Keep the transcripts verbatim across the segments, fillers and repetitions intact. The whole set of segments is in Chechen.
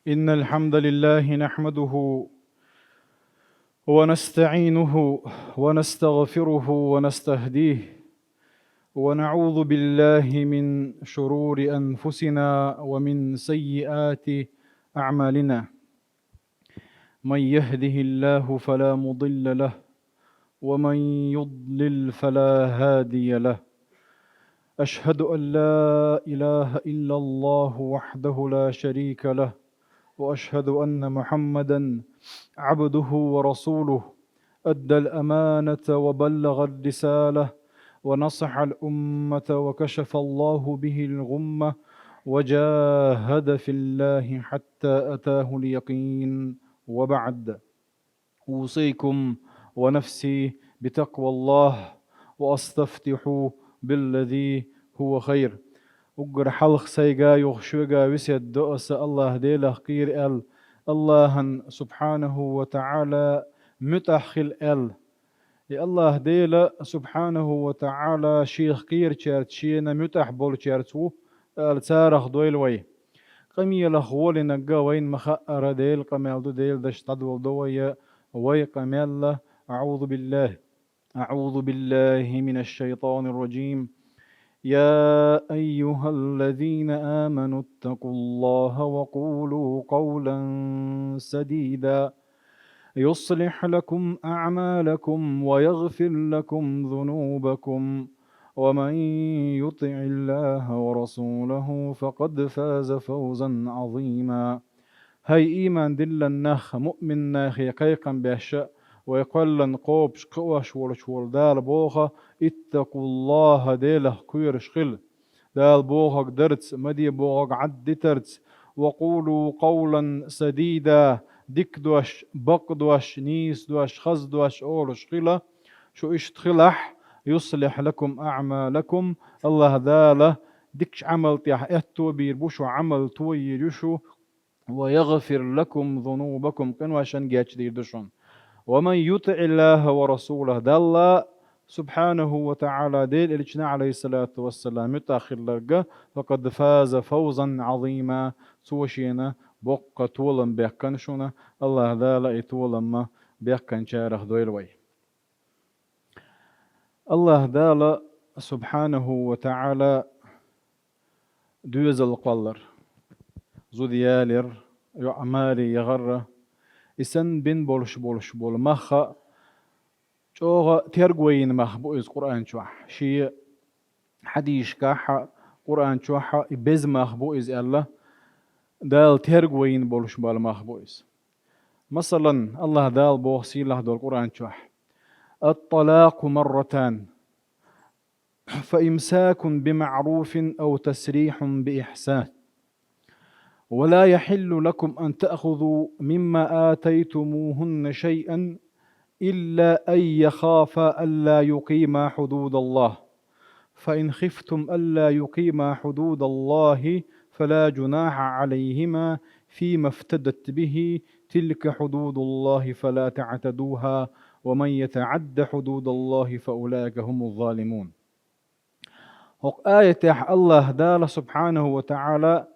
إن الحمد لله نحمده ونستعينه ونستغفره ونستهديه، ونعوذ بالله من شرور أنفسنا ومن سيئات أعمالنا. من يهده الله فلا مضل له، ومن يضلل فلا هادي له. أشهد أن لا إله إلا الله وحده لا شريك له، وأشهد أن محمدا عبده ورسوله، أدى الأمانة وبلغ الرسالة، ونصح الأمة وكشف الله به الغمة، وجاهد في الله حتى أتاه اليقين. وبعد، أوصيكم ونفسي بتقوى الله، وأستفتح بالذي هو خير. Уггар хьалха сайга а юха шуга а весет до аса АллахӀ Делах кхера аьлла, АллахӀан, субхьанаху ва таӀала, муьтӀахь хила аьлла. И АллахӀ Дела, субхьанаху ва таӀала, Шех кхерачаьрца, Шена муьтӀахь болчаьрца ву аьлла, царах дойла вай. Къамелах гӀолинарг вайна ма хаъара, Делан къамел ду, Делан дашца дӀадоладу вай, вай къамел. أعوذ بالله، أعوذ بالله من الشيطان الرجيم. يا أيها الذين آمنوا اتقوا الله وقولوا قولا سديدا يصلح لكم أعمالكم ويغفر لكم ذنوبكم ومن يطع الله ورسوله فقد فاز فوزا عظيما. ХӀай, ийман диллина нах, муъмин нахе кхайкхам беш, вай кхоьллина кхобуш, кхиош волчу волу Дала боху: «اتقوا الله», Делах кхоьруш хила. Дала бохург дарца, ма де бохург Ӏад дитарца, «وقولوا قولا سديدا», дика дош, бакъ дош, нийса дош, хаза дош олуш хила. Шу иштта хилахь, «يصلح لكم أعمالكم», АллахӀ Дала дикачу Ӏамал тӀехь аьтто бийр бу шу, Ӏамал тойийр ю шу, «ويغفر لكم ذنوبكم», къиношна гечдийр ду шуна. «ومن يطع الله ورسوله», Далла, субхьанаху ва таӀала, Делан Элчана, Ӏалайхиссалату вассалам, муьтӀахь хилларг, «فقد فاز فوزا عظيما», цо шена боккха толам баьккхина шуна, АллахӀ Дала и толам баьккхинчарах дойла вай. АллахӀ Дала, субхьанаху ва таӀала, доьзал кхоллар, зуда ялар, йоӀ маре яхар, и санна бина болуш болуш болу мах а чӀогӀа терго йина мах бу иза Къуръан чохь. Шен хьадисашкахь а, Къуръан чохь а и беза мах бу иза аьлла, Дала терго йина болуш болу мах бу иза. Масалан, АллахӀ Дала боху сийлахь долу Къуръан чохь: «الطلاق مرتان، فإمساك بمعروف أو تسريح بإحسان، ولا يحل لكم أن تأخذوا مما آتيتموهن شيئا إلا أن يخافا ألا يقيما حدود الله، فإن خفتم ألا يقيما حدود الله فلا جناح عليهما فيما افتدت به، تلك حدود الله فلا تعتدوها، ومن يتعد حدود الله فأولئك هم الظالمون». ХӀокху аятехь АллахӀ Дала, субхьанаху ва таӀала,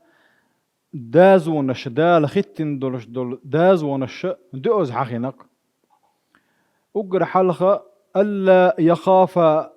дазонаш, Дала хӀиттина долуш долу дазонаш доьазза хьахийнарг. Уггар хьалха: «ألا يخافا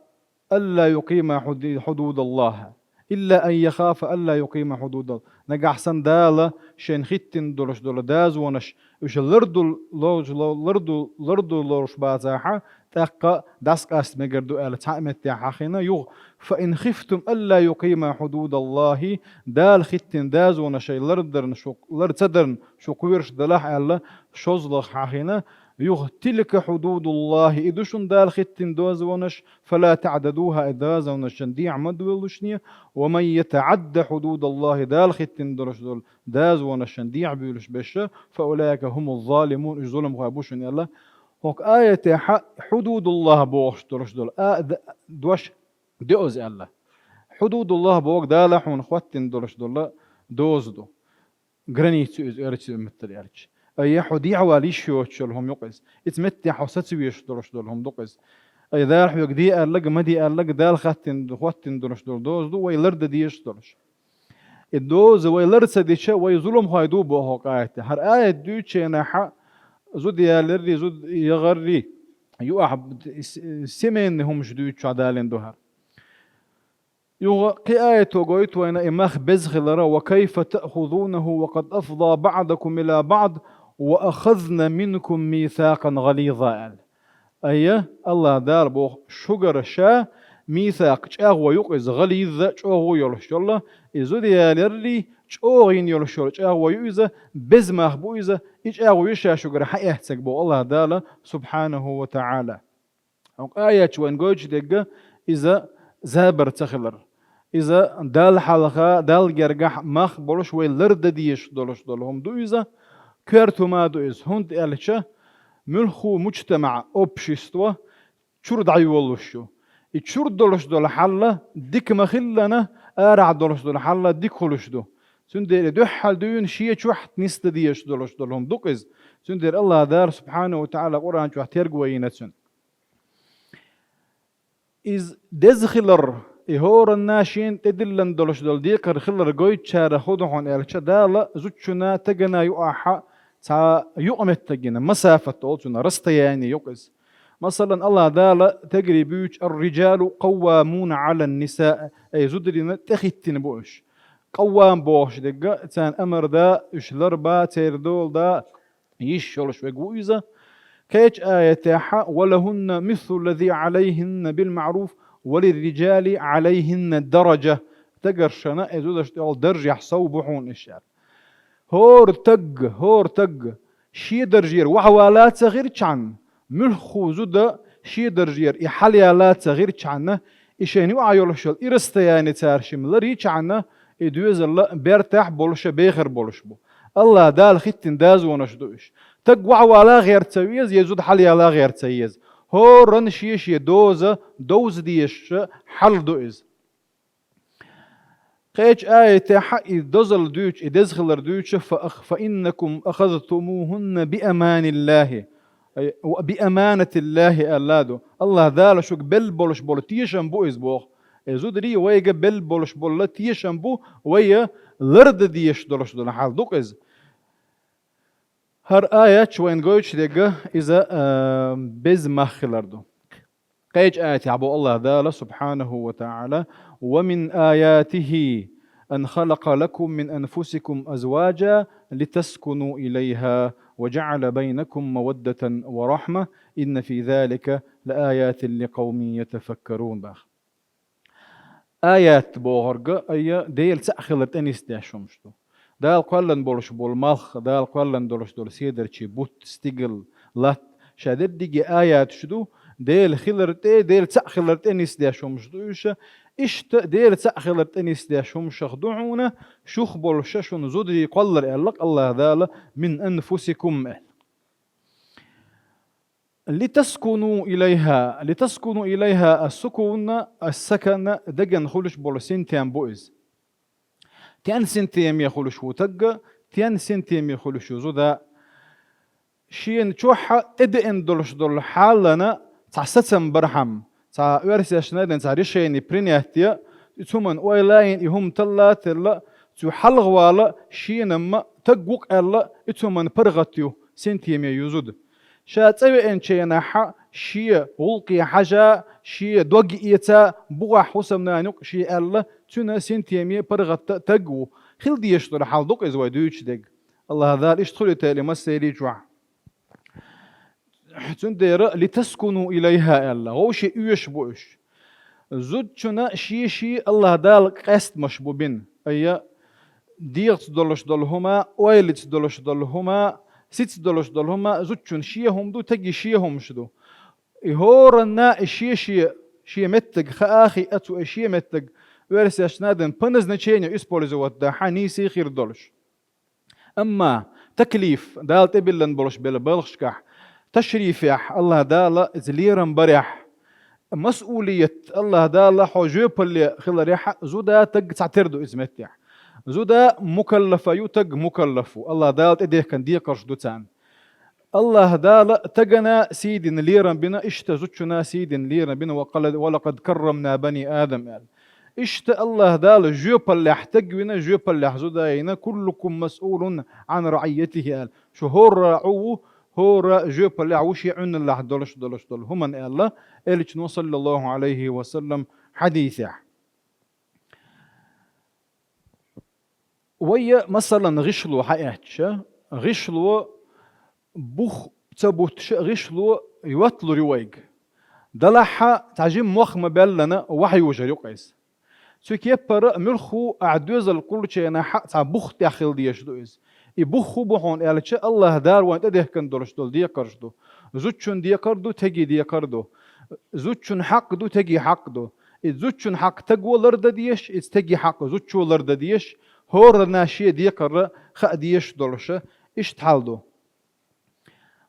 ألا يقيما حدود الله، إلا أن يخافا ألا يقيما حدود الله». Нагахь санна Дала шайна хӀиттина долуш долу дазонаш, уьш лардул-, ло-, ло-, ларду-, лардулуш бацахь, тӀаккха дӀасакъаста мегар ду аьлла, цхьа а меттехь хьахийна, юха: «فإن خفتم ألا يقيما حدود الله», Дала хӀиттина дазонаш шайн лардарна шу, лар ца дарна шу кхоьруш далахь аьлла, шозлагӀа хьахийна, юха: «تلك حدود الله», и ду шуна Дала хӀиттина дазонаш, «فلا تعتدوها», и дазонашна дехьа ма доьллушне, «ومن يتعد حدود الله», Дала хӀиттина долуш долу дазонашна дехьа буьйлуш берш, «فأولئك هم الظالمون», уьш зуламхой бу шуна аьлла. ХӀокху аятехь «хьудудуллахӀ» бохуш долуш долу а, д-, дош доьазза аьлла. «ХьудудуллахӀ» бохург Дала хьуна хӀоттина долуш долу доза ду. Граница ю иза, эрча меттала аьлча. Ай, хьо дехьавала йиш йоцуш йолу хӀума ю-кх иза. Иза меттехь хьо саца везаш долуш долу хӀума ду-кх иза. Ай, Дала хьоьга де аьлларг, ма де аьлларг, Дала хаттина, хӀоттина долуш долу доза ду, вай лардан дезаш долуш. И доза вай лар ца дича, вай зуламхой ду боху аят. ХӀара аят дуьйчу хенахь зуда яларри, зуда ягӀарри, юахь с-, семейный хӀумаш дуьйцучохь далийна ду хӀара. Юха кхин аято гойту вайна и мах беза хилар: «وكيف تأخذونه وقد أفضى بعضكم إلى بعض وأخذن منكم ميثاقا غليظا», аьлла. Айя, АллахӀ Дала боху, шугара Ша мийсакъ, чӀагӀо ю-кх иза, гӀализа, чӀогӀа йолуш йолу, и зуда яларри, чӀогӀа йина йолуш йолу чӀагӀо ю иза, беза мах бу иза, и чӀагӀо ю Ша шугара хьаэцнарг боху АллахӀ Дала, субхьанаху ва таӀала. ХӀокху аятчу вайн гойтуш дерг иза забар ца хилар. Иза Далла хьалха, Далла гергахь мах болуш вай лардан дезаш долуш долу хӀума ду иза, коьрта хӀума ду иза, хӀунда аьлча муьлхха муьжтамаӀ, общество чуьра дӀайолуш ю. И чуьра долуш долу хьал дика ма-хиллара, арахь долуш долу хьал дика хуьлуш ду. Цундела дуьххьара дуьйна шен чохь нисдан дезаш долуш долу хӀума ду-кх иза. Цундела АллахӀ Дала, субхьанаху ва таӀала, Къуръан чохь терго йина цуьнан. Иза деза хилар, и хӀоранна шена тӀедиллина долуш долу декхар хилар гойтучарах хӀун ду хьуна аьлча, Дала зудчунна, стагана юкъахь цхьа юкъаметтиг йина, масафат олу цунах, расстояние ю-кх иза. Масалан, АллахӀ Дала стегарий буьйцу: «الرجال قوامون على النساء», ай, зударшна тӀехӀиттина бу уьш. Къаввам бохуш дерг, царна амар дан, уьш лардан, церан дола дан йиш йолуш верг ву иза. Кхечу аятехь: «ولهن مثل الذي عليهن بالمعروف وللرجال عليهن درجة». Стагаршна, ай, зударшна тӀехула даржехь сов бу хьуна уьш аьлла. ХӀора стаг, хӀора стаг шен даржера вахьа вала ца хирчхьана, муьлхха зуда шен даржера и хьалаяла ца хирчхьана, и шайна юкъахь йолуш йолу и расстояние цара шимма ларйичхьана, и доьзал бертахь болуш, бехар болуш бу. АллахӀ Дала хӀиттина дозанаш ду уьш. Стаг вахьа вала гӀерта ца веза, я зуда хьалаяла гӀерта ца еза. ХӀоранна шен-шен доза довза дезаш хьал ду иза. Кхечу аятехь и дозалла дуьйцу, и деза хилар дуьйцу: «فإنكم أخذتموهن بأمان الله», ай, «بأمانة الله» аьлла ду. АллахӀ Дала шуьга белла болуш болу тешам бу иза боху. И зударий вайга белла болуш болу тешам бу, вай лардан дезаш долуш долу хьал ду-кх иза. ХӀара аятчу вайна гойтуш дерг иза, а, беза мах хилар ду. Кхечу аятехь боху АллахӀ Дала, субхьанаху ва таӀала: «ومن آياته أن خلق لكم من أنفسكم أزواجا لتسكنوا إليها وجعل بينكم مودة ورحمة إن في ذلك لآيات لقوم يتفكرون», боху. Аят бохург, айя, Дела цхьаъ хилар тӀе нисдеш хӀумаш ду. Дала кхоьллина болуш болу малх, Дала кхоьллина долуш долу седарчий бутт, стигал, латта, ша дерриге аяташ ду, Дела хилар тӀе, Дела цхьаъ хилар тӀе нисдеш хӀумаш ду уьш. Иштта Дела цхьаъ хилар тӀе нисдеш хӀумашах ду хьуна, шух болуш шуна зударий кхоллар аьлла-кх АллахӀ Дала, «من أنفسكم» аьлла. «لتسكنوا إليها», «لتسكنوا إليها», ас-сукун, ас-сакан, деган хуьлуш болу синтем бу иза. Стенна синтеме хуьлуш ву стаг, стенна синтеме хуьлуш ю зуда. Шена чохь тӀедеана долуш долу хьалана цхьа сацам бархьама, цхьа оьрсешна а дина цхьа решение принять е, и цу хӀуманна ойла а йина, и хӀума талла а телла, цу хьалхавала шена-м стаг ву-кх аьлла, и цу хӀуманна паргӀат ю, синтеме ю зуда. Ша цӀа веанчу хенахь шен гӀуллакхе хьажа, шен дог эца, бухахь хӀусамнана ю-кх шен аьлла, цуьнан синтеме, паргӀатта стаг ву. Хила дезаш долу хьал ду-кх иза вай дуьйцуш дерг. АллахӀ Дала иштта хуьлуьйтийла массеран чохь. Цундела «لتسكنوا إليها» аьлла, вовшийн оьшуш бу уьш. Зудчунна шен-шен АллахӀ Дала къастамаш бу бина. Айя, дегӀаца долуш долу хӀума, ойлаца долуш долу хӀума, сица долуш долу хӀума, зудчун шен хӀума ду, стеган шен хӀумаш ду. И хӀоранна и шен-шен, шен меттиг хаа а хиъна, цо и шен меттиг, оьрсешна а дина, по назначению использовать дан хьан нийса хир долуш. Амма таклиф, Дала тӀебиллина болуш белла балхашкахь, ташрифехь, АллахӀ Дала иза лерам барехь, масъулият, АллахӀ Дала хьо жоьпалле хиларехь, зуда, стаг цхьатера ду иза меттехь. Зуда мукаллаф ю, стаг мукаллаф ву. АллахӀ Дала тӀедехкина декхарш ду царна. АллахӀ Дала стагана сий дина лерам бина, иштта зудчунна сий дина лерам бина, «ولقد كرمنا بني آدم» аьлла. Иштта АллахӀ Дала жоьпаллехь таг вина, жоьпаллехь зуда йина: «كلكم مسؤول عن رعيته», аьлла. Шу хӀора Ӏу ву, хӀора жоьпаллехь ву шен Ӏуналлехь долуш долуш долу хӀуманна, аьлла Элчано, саллаллаху Ӏалайхи ва саллам, хьадисехь. Вайя, масалан, гӀишло хьаэцча, гӀишло бух ца буттуша, гӀишло йотталур ю вайга. Далахьа цхьа жимма мох ма-баьллана, вахьа йожар ю-кх иза. Цу кеппара муьлхха а ахь доьзал кхуллучу хенахь цхьа бух тӀехь хила дезаш ду иза. И бух хӀун бу хьуна аьлча, АллахӀ Дала вайна тӀедехкина долуш долу декхарш ду. Зудчун декхар ду, теги декхар ду. Зудчун хьакъ ду, теги хьакъ ду. И зудчун хьакъ таго лардан дезаш, и теги хьакъ зудчо лардан дезаш, хӀоранна шен декхар хаа дезаш долуша, иштта хьал ду.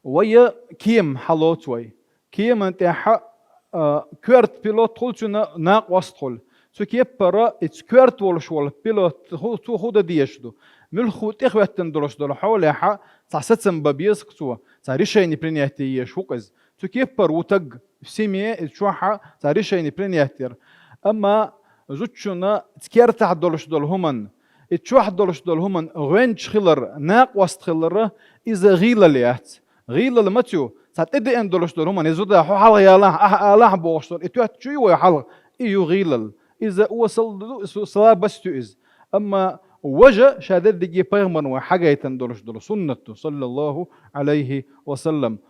Вайя кема хьалоцу вай. Кеман тӀехьа, а, коьрта пилот хуьлу, цуьнан накъост хуьлу. Цу кеппара и цу коьрта волуш волу пилот хӀу-, цо хӀун дан дезаш ду? Муьлхха тӀехӀоьттина долуш долу хьолехьа цхьа сацам бан беза-кх цо, цхьа решение принять е езаш ву-кх иза. Цу кеппара ву таг в семье, иза чохьа цхьа решение принять яр. Амма зудчунна цу кертахь долуш долу хӀуманна, и чохь долуш долу хӀуманна гӀоьнча хилар, накъост хилар, иза гӀийлалла яц. ГӀийлалла маца ю? Цхьа тӀедеана долуш долу хӀуманна, иза зуда хьо хьалха ялахь, ахьа алахь бохуш долу, и тоьттуш ю вай хьалха, и ю гӀийлалла. Иза осал ду, су-, слабость ю иза. Амма важа ша дерриге пайхамарна вай хьагайтина долуш долу суннат ду, саллаллаху Ӏалайхи ва саллам.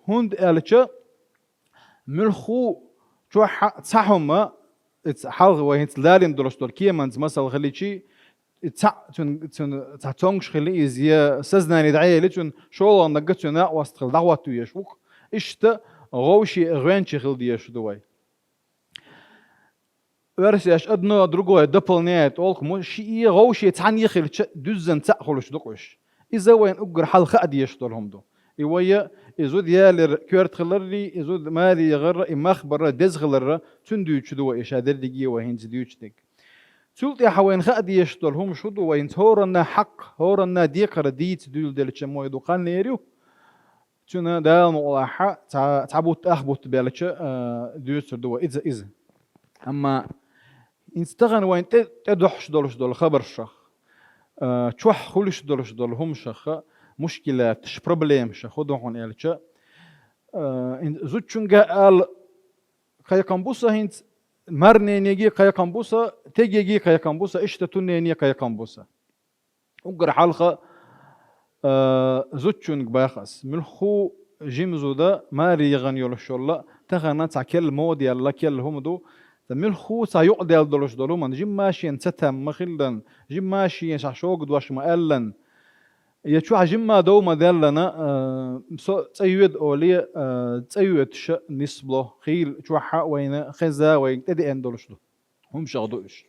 ХӀунда аьлча, муьлхха чохь цхьа хӀума, иза хьалха вай хӀинца лалийна долуш долу кеманца масал хилча, и цхьаъ цуьнан, цуьнан цхьа цомгуш хили иза, я сознание дӀаели цуьнан, шолгӀаниг цуьнан накъост хила дӀахӀотто езаш ву-кх. Иштта гӀовши гӀоьнчи хила дезаш ду вай. Оьрсаша одно другое дополняет олу-кх, мо шиъ гӀовши цхьаьна хилча, дуьззина цхьаъ хуьлуш ду-кх уьш. Иза вайна уггар хьалха хаа дезаш долу хӀума ду. И вайя, и зуда ялар коьрта хиларрий, и зуда маре яхар, и мах бар деза хилар, цуьнан дуьйцуш ду вай и ша дерриге вай хӀинца дуьйцуш дерг. Цул тӀаьхьа вайна хаа дезаш долу хӀума шу ду, вай хӀинца хӀоранна хьакъ, хӀоранна декхар дийца дуьйладелча мо ду, кханнера ю. Цуьнан Дала мукъалахь цхьа, цхьа бутт, ах бутт баьлча, а, дуьйцур ду вай иза, иза. Амма хӀинца тахана вайна тӀе, тӀедохьуш долуш долу хабаршах, а, чохь хуьлуш долуш долу хӀуманашха, мушкилаташ, проблемаш хӀун ду хьуна аьлча, а, ин-, зудчуьнга ала кхайкхам бу сан хӀинца, марненеги кхайкхам бу сан, тегеги кхайкхам бу сан, иштта туннене кхайкхам бу сан. Уггар хьалха, а, зудчуьнга баха ас. Муьлхха жима зуда маре яхана йолуш йолла, тахана цхьа керла мода яьлла, керла хӀума ду. Ткъа муьлхха цхьа юкъадаьлла долуш долу хӀуманна, жимма шена цатам ма хиллан, жимма шена ша шога дош ма аьллан, я чохь жимма дов ма даьллана, а, со цӀа йоьду олий, а, цӀа йоьдуш нисло, хийла чохь вайна хеза, вайна тӀедеана долуш ду. ХӀуманашах ду уьш.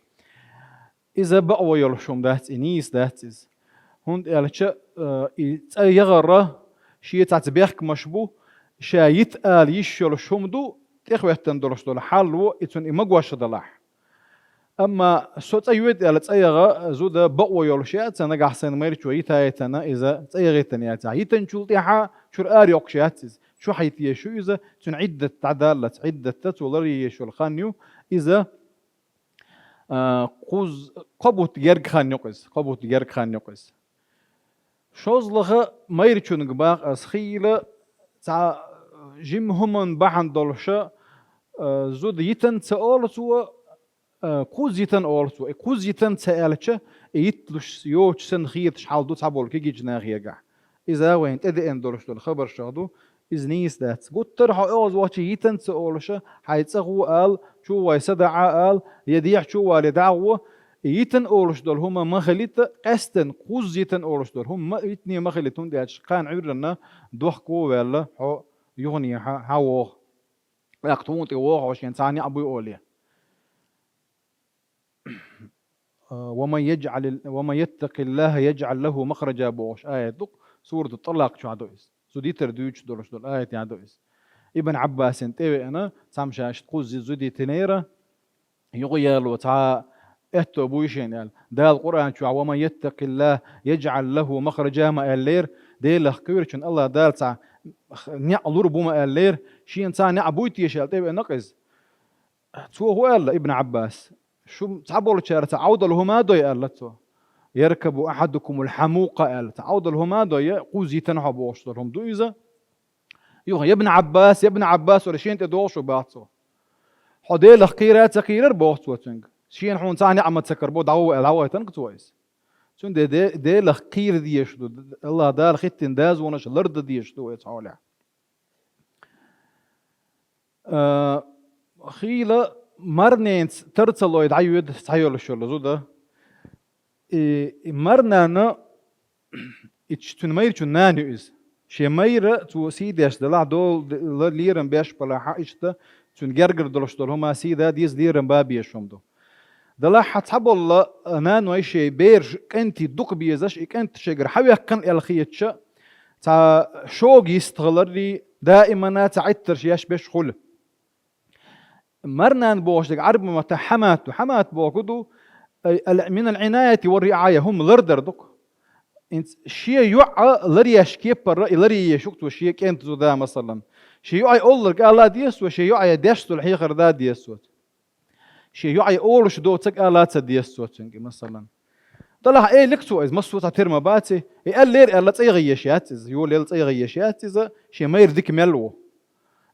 Иза бакъо йолуш хӀума дац, и нийса дац иза. ХӀунда аьлча, а, и цӀа яхар шен цхьацца бехкамаш бу, ша йита ала йиш йолуш хӀума ду, тӀехӀоьттина долуш долу хьал ву, и цунна и магош далахь. Амма со цӀа йоьду аьлла цӀа яха зуда бакъо йолуш яц, нагахь санна майрачо йита йитина, иза цӀа яхийтина яц. Йитинчул тӀаьхьа чуьра ара йоккхуш яц иза. Чохь йита езаш ю иза, цуьнан Ӏиддат дӀадаллалц, Ӏиддатта цо ларъе езаш йолу хан ю иза. А, кхузза, кхо бутт герга хан ю-кх иза, кхо бутт герга хан ю-кх иза. ШозлагӀа майрачуьнга баха ас, хийла цхьа жима хӀуманна бахьана долуша, а, зуда йитина ца олу цо, а, кхузза йитина олу цо. И кхузза йитина ца аьлча, и йитталуш йоцуш санна хеташ хьал ду цхьаболу кегийчу нахегахь. Иза вайна тӀедеана долуш долу хабаршах ду, иза нийса дац. Гуттара хьо оьгӀаз вахча йитина ца олуша, хьайн цӀа гӀо ала, чу вай садаӀа ала, я дехьа чу вале дӀагӀо, и йитина олуш долу хӀума ма хилийта, къаьстина кхузза йитина олуш долу хӀума ма, йитине ма хилийта, хӀунда аьлча кхана Ӏуьйранна дохко ваьлла хьо юханехьа хьан вогӀу. ТӀаккха тхуна тӀе вогӀу хьо шен цхьа неӀ буй олий. А, «ومن يجعل، ومن يتق الله يجعل له مخرجا» бохуш аят ду-кх, сурату ТӀалакъ чохь ду иза. Зуда йитар дуьйцуш долуш долу аятехь ду иза. Ибн Ӏаббасина тӀевеана, цхьамма ша иштта кхузза зуда йитинера, юха яло цхьа аьтто буй шена аьлла. Дала Къуръан чохь: «ومن يتق الله يجعل له مخرجا» ма аьллера, Делах кхоьручунна АллахӀ Дала цхьа неӀ лур бу ма аьллера, шена цхьа неӀ буй теша аьлла тӀевеана-кх иза. Цо хӀун аьлла, Ибн Ӏаббас? Шу цхьаболчара цхьа Ӏовдал хӀума дой, аьлла цо. «يركب أحدكم الحموق», аьлла, цхьа Ӏовдал хӀума дой, кхузза йитина хьо бохуш долу хӀума ду иза. Юха: «يا ابن عباس، يا ابن عباس», ора шена тӀе догӀуш ву бац цо. Хьо Делах кхийра а ца кхийрар, боху цо цуьнга. Шена хьуна цхьа а ниӀмат ца карабо, дӀагӀо аьлла, дӀагӀойтанга цо иза. Цундела Де-, Делах кхийра дезаш ду, Аллах Дала хӀиттина дозанаш лардан дезаш ду оцу хьолехь. А, хийла марнанца тар ца лой дӀайоьду цхьайолуш йолу зуда. И, и марнана, и цуьнан майрачун нана ю иза. Шен майра цо сий деш делахь, дола де-, лерам беш балахь, иштта цуьнан гергара долуш долу хӀума сий дан деза, лерам бан безаш хӀума ду. Делахь цхьаболу, а, наной шен бераш кӀентий дукха безаш, и кӀант шайгара хьаваьккхина аьлла хеташ, цхьа шога йистхиларий, даимана цхьа Ӏиттарш еш беш хуьлу. Марнана бохуш дерг Ӏаьрбийн маттахь хьамат ду. Хьамат бохург ду, ай, ал-, мин ал-Ӏинаяти ва риӀая, хӀума лардар ду-кх. ХӀинца шен йоӀ ларъеш кепара, и ларъеш ю-кх цо шен кӀентан зуда, масалан. Шен йоӀе олларг ала а деза цо, шен йоӀе дешдолу хьехар дан а деза цо. Шен йоӀе олуш доцург ала а ца деза цо цуьнга, масалан. Делахь элира-кх цо иза, массо а цхьа тера ма бац и. И аьллера аьлла, цӀа яха езаш яц иза, йолаелла цӀа яха езаш яц иза, шен майра дика мел ву.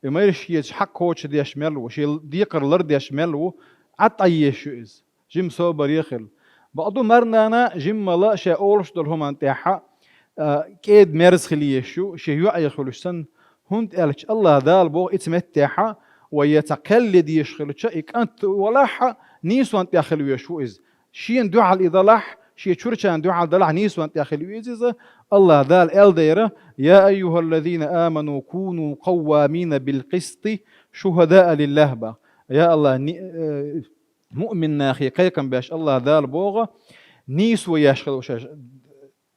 И майра шен хьакъ кхочушдеш мел ву, шен декхар лардеш мел ву, Ӏад Ӏайезаш ю иза. Жима собаре а хилла. Бакъду, марнана жиммала шен олуш долу хӀуманна тӀехь, а, кӀеда-мерза хила езаш ю, шен йоӀе хуьлуш санна, хӀунда аьлча Аллах Дала боху, и цу меттехь, вай я цхьа кхел ле дезаш хилча, и кӀант валахь, нийсонна тӀехь хила везаш ву иза. Шена дуьхьал и далахь, шен чурчарна дуьхьал далахь, нийсонна тӀехь хила веза иза. Аллах Дала аьлла дера: «يا أيها الذين آمنوا كونوا قوامين بالقسط شهداء لله», бах. Я Аллах, ни-, э, муъмин нахе кхайкхам беш Аллах Дала боху, нийсо еш хила шаьш,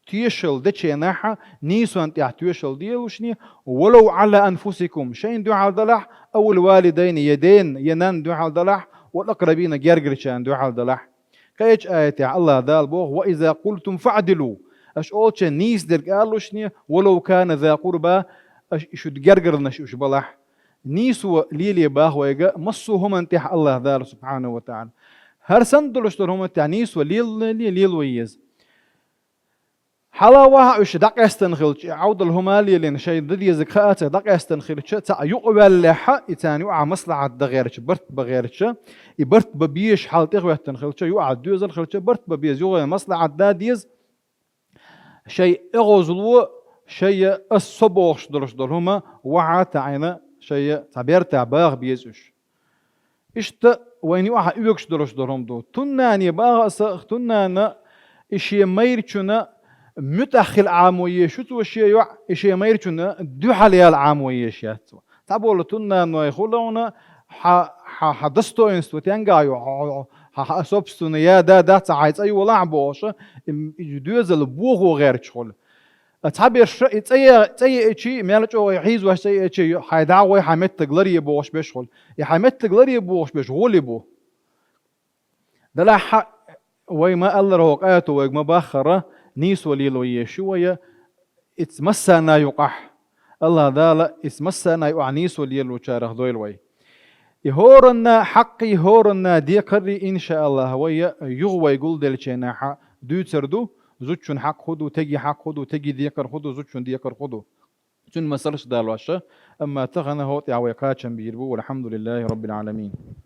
тешалла дечу хенахь нийсонна тӀехь тешалла делушни, «ولو على أنفسكم», шайна дуьхьал далахь, «أو الوالدين», я ден, я нанна дуьхьал далахь, «والأقربين», гергарчарна дуьхьал далахь. Кхечу аятехь Аллах Дала боху: «وإذا قلتم فاعدلوا». Аша олучу нийса дерг алушни, «ولو كان ذا قربى», аша шу гергарнаш уьш балахь. Нийсо леле бах вайга массо а хӀуманна тӀехь Аллах Дала, субхьанаху ва таӀала. ХӀара санна долуш долу хӀуманна тӀехь нийсо лелале, лело еза. Хьала ваха уьш дӀакъаьстина хилча, и Ӏовдал хӀума лелийна, шайн дан дезарг хаа ца дӀакъаьстина хилча, цхьаъ юкъаваьллехьа, и царна юкъахь маслахьат дан гӀерташ, барт бан гӀерташ, и барт бан безаш хьал тӀехӀоьттина хилча, юкъахь доьзал хилча, барт бан беза, юха маслахьат дан деза, шайн эгӀозло, шайн ас со бохуш долуш долу хӀума вахьа а таӀийна, шайн цхьа бертахь баха беза уьш. Иштта вайна юкъахь оьгуш долуш долу хӀума ду. Туннане баха аса, туннана и шен майрачунна муьтӀахь хила Ӏамо езаш ю цо шен йоӀ, и шен майрачунна дуьхьал яла Ӏамо езаш яц цо. Цхьаболу туннаной хуьлу хьуна, хьан, хьан, хьан достоинство тенга ю, хьан, хьан, хьан собственное я да, дац, хьайн цӀа йолахь бохуш, и, и доьзал бохо гӀерташ хуьлу. Цхьаберш и цӀа е-, цӀа еачий, мел чӀогӀа хьийзош цӀа еачий, хьайн дӀа а гӀой, хьан меттиг ларъе бохуш беш хуьлу. И хьайн меттиг ларъе бохуш беш гӀоли бу. Делахь вай ма-аллара, хӀокху аято вайга ма-баххара, нийсо лело езаш ю вай, иза массарна юкъахь. Аллах Дала иза массарна юкъахь нийсо лелочарах дойла вай. И хӀоранна хьакъий, хӀоранна декхаррий, иншааллах, вай юха вай гулделлачу хенахь дуьйцур ду, зудчун хьакъ хӀун ду, теги хьакъ хӀун ду, теги декхар хӀун ду, зудчун декхар хӀун ду. Цуьнан масалш далош, амма тахана хӀокху тӀехь вай кхачам бийр бу, валхьамдулиллахи раббил Ӏаламин.